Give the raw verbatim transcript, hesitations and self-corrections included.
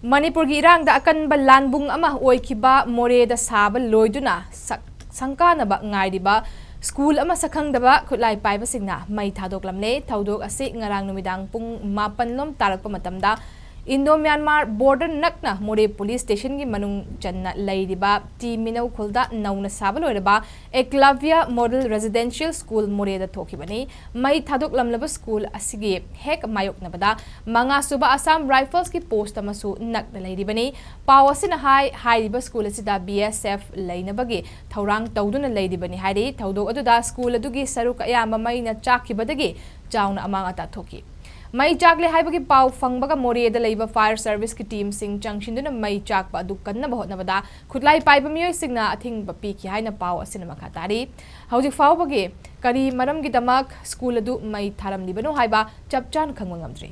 ꯃꯅꯤꯄꯨꯔꯒꯤ ꯏꯔꯥꯡꯗ ꯑꯀꯟꯕ ꯂꯥꯟꯕꯨꯡ ꯑꯃ ꯑꯣꯏꯈꯤꯕ ꯃꯣꯔꯦꯗ ꯁꯥꯕ ꯂꯣꯏꯗꯨꯅ ꯁꯛ-, ꯁꯪꯀꯥꯅꯕ ꯉꯥꯏꯔꯤꯕ ꯁ꯭ꯀꯨꯜ ꯑꯃ ꯁꯛꯈꯪꯗꯕ ꯈꯨꯠꯂꯥꯏ ꯄꯥꯏꯕꯁꯤꯡꯅ ꯃꯩ ꯊꯥꯗꯣꯛꯂꯝꯂꯦ꯫ ꯊꯧꯗꯣꯛ ꯑꯁꯤ ꯉꯔꯥꯡ ꯅꯨꯃꯤꯗꯥꯡ ꯄꯨꯡ ꯃꯥꯄꯟ ꯂꯣꯝ ꯇꯥꯔꯛꯄ ꯃꯇꯝꯗ ꯏꯟꯗꯣ ꯃ꯭ꯌꯥꯟꯃꯥꯔ ꯕꯣꯔꯗꯔ ꯅꯛꯅ ꯃꯣꯔꯦ ꯄꯨꯂꯤꯁ ꯁ꯭ꯇꯦꯁꯟꯒꯤ ꯃꯅꯨꯡ ꯆꯟꯅ ꯂꯩꯔꯤꯕ ꯇꯤ ꯃꯤꯅꯧ ꯈꯨꯜꯗ ꯅꯧꯅ ꯁꯥꯕ ꯂꯣꯏꯔꯕ ꯑꯦꯀꯂꯚ꯭ꯌ ꯃꯣꯗꯦꯜ ꯔꯦꯁꯤꯗꯦꯟꯁꯤꯌꯦꯜ ꯁ꯭ꯀꯨꯜ ꯃꯣꯔꯦꯗ ꯊꯣꯛꯈꯤꯕꯅꯤ꯫ ꯃꯩ ꯊꯥꯗꯣꯛꯂꯝꯂꯕ ꯁ꯭ꯀꯨꯜ ꯑꯁꯤꯒꯤ ꯍꯦꯛ ꯃꯥꯌꯣꯛꯅꯕꯗ ꯃꯉꯥꯁꯨꯕ ꯑꯁꯥꯝ ꯔꯥꯏꯐꯜꯁꯀꯤ ꯄꯣꯁꯠ ꯑꯃꯁꯨ ꯅꯛꯅ ꯂꯩꯔꯤꯕꯅꯤ꯫ ꯄꯥꯎ ꯑꯁꯤꯅ ꯍꯥꯏ, ꯍꯥꯏꯔꯤꯕ ꯁ꯭ꯀꯨꯜ ꯑꯁꯤꯗ ꯕꯤ ꯑꯦꯁ ꯑꯦꯐ ꯂꯩꯅꯕꯒꯤ ꯊꯧꯔꯥꯡ ꯇꯧꯗꯨꯅ ꯂꯩꯔꯤꯕꯅꯤ ꯍꯥꯏꯔꯤ꯫ ꯊꯧꯗꯣꯛ ꯑꯗꯨꯗ ꯁ꯭ꯀꯨꯜ ꯑꯗꯨꯒꯤ ꯁꯔꯨꯛ ꯑꯌꯥꯝꯕ ꯃꯩꯅ ꯆꯥꯛꯈꯤꯕꯗꯒꯤ ꯆꯥꯎꯅ ꯑꯃꯥꯡ ꯑꯇꯥ ꯊꯣꯛꯈꯤ꯫ ꯃꯩ ꯆꯥꯛꯂꯦ ꯍꯥꯏꯕꯒꯤ ꯄꯥꯎ ꯐꯪꯕꯒ ꯃꯣꯔꯦꯗ ꯂꯩꯕ ꯐꯥꯌꯔ ꯁꯔꯚꯤꯁꯀꯤ ꯇꯤꯝꯁꯤꯡ ꯆꯪꯁꯤꯟꯗꯨꯅ ꯃꯩ ꯆꯥꯛꯄ ꯑꯗꯨ ꯀꯟꯅꯕ ꯍꯣꯠꯅꯕꯗ ꯈꯨꯠꯂꯥꯏ ꯄꯥꯏꯕ ꯃꯤꯑꯣꯏꯁꯤꯡꯅ ꯑꯊꯤꯡꯕ ꯄꯤꯈꯤ ꯍꯥꯏꯅ ꯄꯥꯎ ꯑꯁꯤꯅ ꯃꯈꯥ ꯇꯥꯔꯤ꯫ ꯍꯧꯖꯤꯛ ꯐꯥꯎꯕꯒꯤ ꯀꯔꯤ ꯃꯔꯝꯒꯤꯗꯃꯛ ꯁ꯭ꯀꯨꯜ ꯑꯗꯨ ꯃꯩ ꯊꯥꯔꯝꯂꯤꯕꯅꯣ ꯍꯥꯏꯕ ꯆꯞ ꯆꯥꯅ ꯈꯪꯕ ꯉꯝꯗ꯭ꯔꯤ꯫